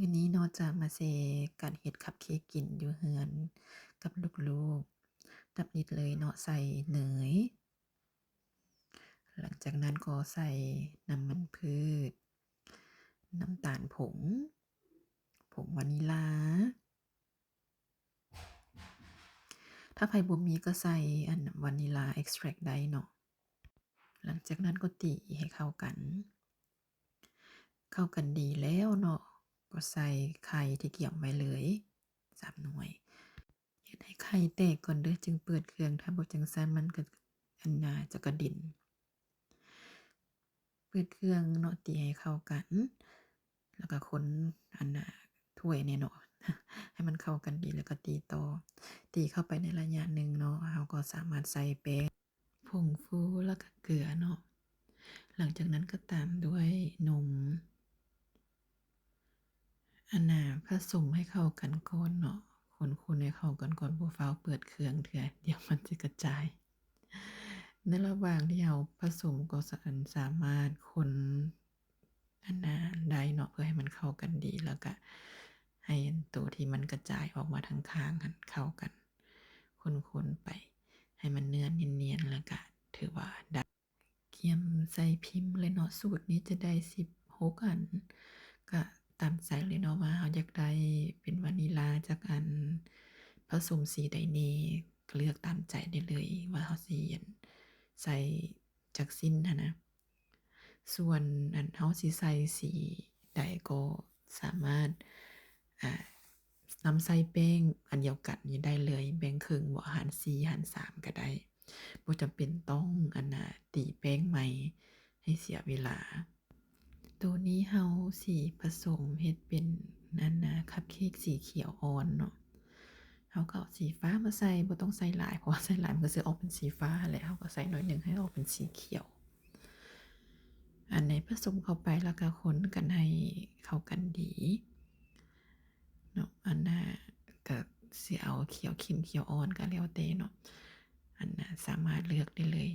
ມື້ນີ້ເນາະ ຈະມາແຊການເຮັດຄັບເຄ້ກກິນຢູ່ເຮືອນກັບລູກໆ. ອັນດັບແລກເລີຍເນາະ ໃສ່ເນີຍ. ຫຼັງຈາກນັ້ນກໍໃສ່ນ້ຳມັນພືດ, ນ້ຳຕານຜົງ, ຜົງວານິລາ. ຖ້າໃຜບໍ່ມີກໍໃສ່ອັນວານິລາເອັກສະແທຣັກໄດ້ເນາະ. ຫຼັງຈາກນັ້ນກໍຕີໃຫ້ເຂົ້າກັນ. ເຂົ້າກັນດີແລ້ວເນາະ ກໍໃສ່ໄຂ່ທີ່ກຽມໄວ້ເລີຍສາມໜ່ວຍ. ເຮັດໃຫ້ໄຂ່ແຕກກ່ອນເດີ້ ຈຶ່ງເປີດເຄື່ອງ, ຖ້າບໍ່ຈັ່ງຊັ້ນມັນກໍ ອັນນ່າ ຈະກະເດັນ. ເປີດເຄື່ອງເນາະ ຕີໃຫ້ເຂົ້າກັນ ແລ້ວກໍຄົນ ອັນນ່າ ຖ້ວຍນີ້ເນາະ ໃຫ້ມັນເຂົ້າກັນດີ ແລ້ວກໍຕີຕໍ່. ຕີເຂົ້າໄປໃນໄລຍະໜຶ່ງເນາະ ເຮົາກໍສາມາດໃສ່ແປ້ງ, ຜົງຟູ ແລ້ວກໍເກືອເນາະ. ຫຼັງຈາກນັ້ນກໍຕາມດ້ວຍນົມ. ອັນນ່າ ຜະສົມໃຫ້ເຂົ້າກັນກ່ອນເນາະ, ຄົນໆໃຫ້ເຂົ້າກັນກ່ອນ, ບໍ່ຟ້າວເປີດເຄື່ອງເທື່ອ ດຽວມັນຈະກະຈາຍ. ໃນລະຫວ່າງທີ່ເຮົາຜະສົມກໍສາ ອັນ ສາມາດຄົນ ອັນນ່າ ໄດ້ເນາະ ເພື່ອໃຫ້ມັນເຂົ້າກັນດີ, ແລ້ວກະໃຫ້ອັນໂຕທີ່ມັນກະຈາຍອອກມາທາງຂ້າງຫັ້ນເຂົ້າກັນ, ຄົນໆໄປໃຫ້ມັນເນື້ອນຽນໆ ແລ້ວກະຖືວ່າໄດ້. ກຽມໃສ່ພິມເລີຍເນາະ. ສູດນີ້ຈະໄດ້ສິບຫົກອັນ ກະຕາມໃຈເລີຍເນາະ ວ່າເຮົາຢາກໄດ້ເປັນວານິລາຈັກອັນ, ຜະສົມສີໃດແດ່ ກະເລືອກຕາມໃຈໄດ້ເລີຍ ວ່າເຮົາຊິ ອັນ ໃສ່ຈັກຊິ້ນຫັ້ນນະ. ສ່ວນ ອັນ ເຮົາຊິໃສ່ສີໃດກໍສາມາດ ອາ ນຳໃສ່ແປ້ງອັນດຽວກັນນີ້ໄດ້ເລີຍ, ແບ່ງເຄິ່ງບໍ ຫານສີ່ ຫານສາມກໍໄດ້, ບໍ່ຈຳເປັນຕ້ອງ ອັນນ່າ ຕີແປ້ງໃໝ່ໃຫ້ເສຍເວລາ. ໂຕນີ້ເຮົາຊິຜະສົມເຮັດເປັນ ອັນນ່າ ຄັບເຄ້ກສີຂຽວອ່ອນເນາະ. ເຮົາກໍເອົາສີຟ້າມາໃສ່, ບໍ່ຕ້ອງໃສ່ຫຼາຍ ເພາະວ່າໃສ່ຫຼາຍມັນກໍຊິອອກເປັນສີຟ້າຫັ້ນແຫຼະ, ເຮົາກໍໃສ່ໜ້ອຍໜຶ່ງໃຫ້ອອກເປັນສີຂຽວ. ອັນໃດຜະສົມເຂົ້າໄປ ແລ້ວກໍຄົນກັນໃຫ້ເຂົ້າກັນດີເນາະ. ອັນນ່າ ກໍຊິເອົາຂຽວເຂັ້ມ ຂຽວອ່ອນກໍແລ້ວແຕ່ເນາະ, ອັນນ່າ ສາມາດເລືອກໄດ້ເລີຍ.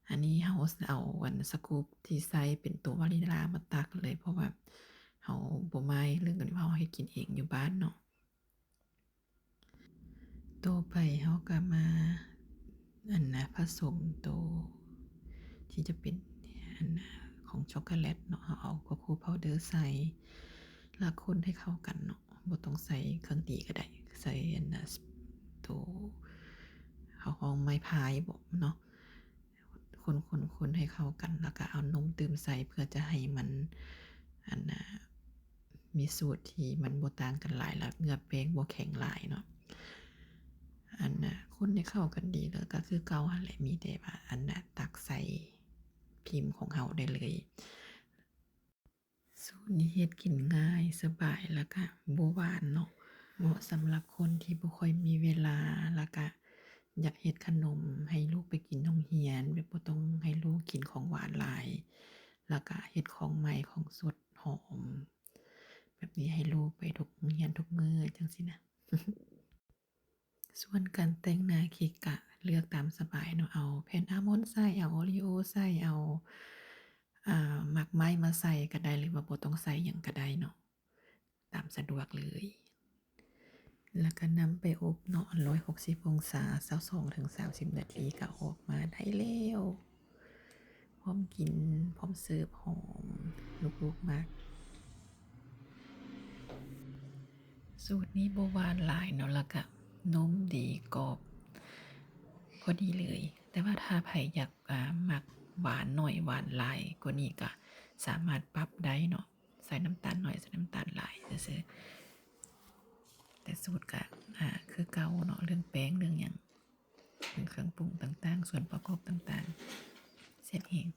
ອັນນີ້ເຮົາເອົາອັນສະກຸບທີ່ໃສ່ເປັນໂຕວານິລາມາຕັກເລີຍ ເພາະວ່າເຮົາບໍ່ໝາຍເລື່ອງອັນ ເຮົາເຮັດກິນເອງຢູ່ບ້ານເນາະ. ຕໍ່ໄປເຮົາກໍມາ ອັນນ່າ ຜະສົມໂຕທີ່ຈະເປັນ ອັນນ່າ ຂອງຊັອກໂກແລັດເນາະ, ເຮົາເອົາໂກໂກ້ພາວເດີໃສ່ ແລ້ວຄົນໃຫ້ເຂົ້າກັນເນາະ, ບໍ່ຕ້ອງໃສ່ເຄື່ອງຕີກໍໄດ້, ໃສ່ ອັນນ່າ ໂຕເຮົາຮ້ອງໄມ້ພາຍບໍເນາະ. ຄົນໆໆໃຫ້ເຂົ້າກັນ ແລ້ວກະເອົານົມຕື່ມໃສ່ ເພື່ອຈະໃຫ້ມັນ ອັນນ່າ ມີສູດທີ່ມັນບໍ່ຕ່າງກັນຫຼາຍ ແລ້ວເນື້ອແປ້ງບໍ່ແຂງຫຼາຍເນາະ. ອັນນ່າ ຄົນໃຫ້ເຂົ້າກັນດີ ແລ້ວກະຄືເກົ່າຫັ້ນແຫຼະ, ມີແຕ່ວ່າ ອັນນ່າ ຕັກໃສ່ພິມຂອງເຮົາໄດ້ເລີຍ. ສູດນີ້ເຮັດກິນງ່າຍສະບາຍ ແລ້ວກະບໍ່ຫວານເນາະ, ເໝາະສຳລັບຄົນທີ່ບໍ່ຄ່ອຍມີເວລາ ແລ້ວກະຢາກເຮັດຂະໜົມໃຫ້ລູກໄປກິນໂຮງຮຽນ ແບບບໍ່ຕ້ອງໃຫ້ລູກກິນຂອງຫວານຫຼາຍ, ແລ້ວກະເຮັດຂອງໃໝ່ຂອງສົດຫອມແບບນີ້ໃຫ້ລູກໄປທຸກໂຮງຮຽນທຸກມື້ ຈັ່ງຊີ້ນະ. ສ່ວນການແຕ່ງໜ້າເຄ້ກກະເລືອກຕາມສະບາຍເນາະ, ເອົາແຜ່ນອາມອນໃສ່ ເອົາໂອຣີໂອໃສ່ ເອົາ ອາ ໝາກໄມ້ມາໃສ່ກະໄດ້ ຫຼືວ່າບໍ່ຕ້ອງໃສ່ຫຍັງກະໄດ້ເນາະ, ຕາມສະດວກເລີຍ. ແລ້ວກະນຳໄປອົບເນາະ ຮ້ອຍຫົກສິບອົງສາ ຊາວສອງເຖິງສາມສິບນາທີ ກະອອກມາໄດ້ແລ້ວ. ພ້ອມກິນ ພ້ອມເສີບ ຫອມ ລູກໆມັກ. ສູດນີ້ບໍ່ຫວານຫຼາຍເນາະ, ແລ້ວກະນົມດີ ກອບ ພໍດີເລີຍ. ແຕ່ວ່າຖ້າໃຜຢາກ ອາ ມັກຫວານໜ້ອຍ ຫວານຫຼາຍກວ່ານີ້ກະສາມາດປັບໄດ້ເນາະ, ໃສ່ນ້ຳຕານໜ້ອຍ ໃສ່ນ້ຳຕານຫຼາຍຊື່ໆ. ແຕ່ສູດກະ ອາ ຄືເກົ່າເນາະ, ເລື່ອງແປ້ງ ເລື່ອງຫຍັງ ເຄື່ອງປຸງຕ່າງໆ ສ່ວນປະກອບຕ່າງໆ ແຊບແຮງ.